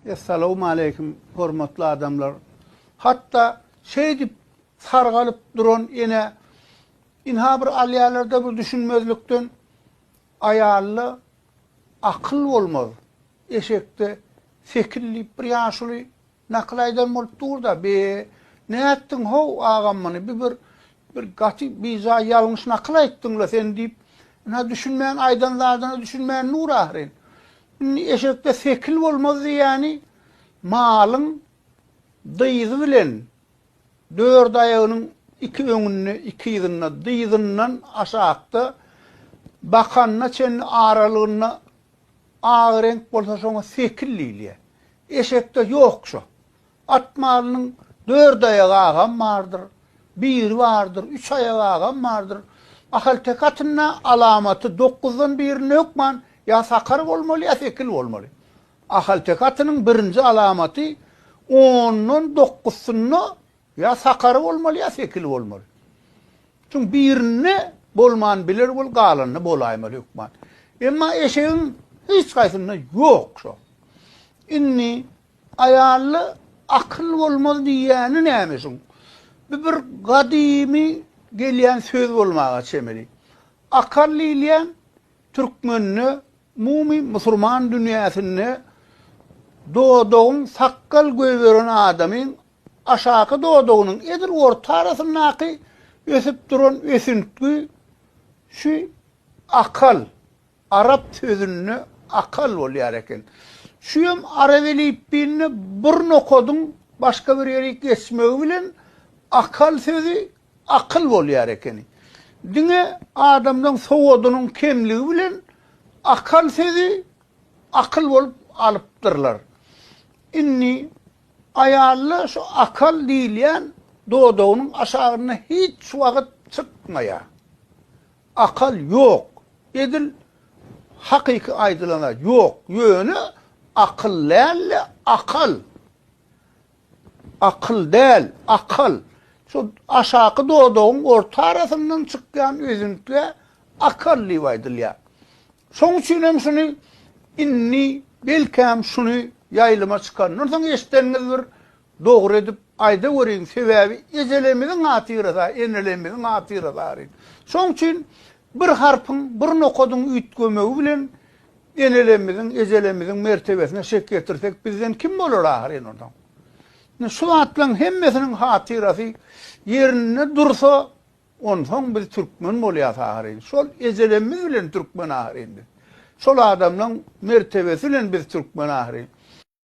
Essalawmaleýkim, hormatly adamlar! Hatda şeýdip sargalyp duran ene ynha bir alýarlar-da bir düşünmezlikden aýalda akyl bolmaz, eşekde sekil diýip bir ýaşuly Nakyl aýdan bolup dur-da, be, nätdiň how, agam muny, bi bir, bir gaty bijaý ýalňyş nakyl aýtdyň-la sen diýip, ynha düşünmän aýdan zadyna düşünmän dur ahyryn. Indi eşekde sekil bolmaz diýýäni malyň dyzy bilen dört aýagynyň iki öňünde, iki yzynda, dyzyndan aşakda bakanyna çenli aralygynda Ak reňk bolsa şoňa sekil diýilýär. Eşekde ýok şo. At malynyň dört aýagy agam bardyr, biri bardyr, üç aýagy agam bardyr. Ahalteke atynda alamaty dokuzdan birinde hökman ýa sakar bolmaly, ýa sekil bolmaly. Ahalteke atynyň birinji alamaty ondan dokuzsynda Ýa sakary bolmaly ýa sekili bolmaly. Şuň birinde bolman biler bol galanyny bolaýmaly hökman. Emma eşegiň hiç haýsynda ýok şo. Indi aýalda akyl bolmaz diýýäni näme şuň? Bu bir gadymy gelýän söz bolmaga çemeli. Akal diýilýän türkmende Umumy musurman dünýäsinde dodagyň sakgal goýberen adamyň aşaky dodagynyň edil orta arasyndaky ösüp duran ösüntgi şu akal, arap sözünde akal bolýar eken. Şu hem arap elipbiýinde bir nokadyň başga bir ýere geçmegi bilen akal sözi akyl bolýar ekeni. Diňe adamlaň sowadynyň kemligi bilen akal sözi akyl bolup alypdyrlar. Indi aýalda şu akal diýilýän dodagynyň aşagynda hiç wagt çykmaýar. Akal ýok. Edil hakyky aýdylana ýok. Ýöne akyl däl-de akal. Akyl däl, akal. Şu aşaky dodagyň orta arasyndan çykýan üzüntgä akal diýip aýdylýar. Şoň üçin hem şuny indi belkäm şuny ýaýlyma çykandan soň eşideniňiz bir dogry edip aýdaweriň, sebäbi ejelemiziň hatyrasy, enelemiziň hatyrasy aryn. Şoň üçin bir harpyň, bir nokadyň üýtgemegi bilen Enelerimiziň, ejelerimiziň mertebesine şek ýetirsek, bizden kim bolar ahyryn onsoň? Indi şu zatlaryň hemmesiniň hatyrasy ýerinde dursa, onsoň biz türkmen bolýas ahyryn. Şol ejelerimiz bilen türkmen ahyryn biz. Şol adamlaryň mertebesi bilen biz türkmen ahyryn.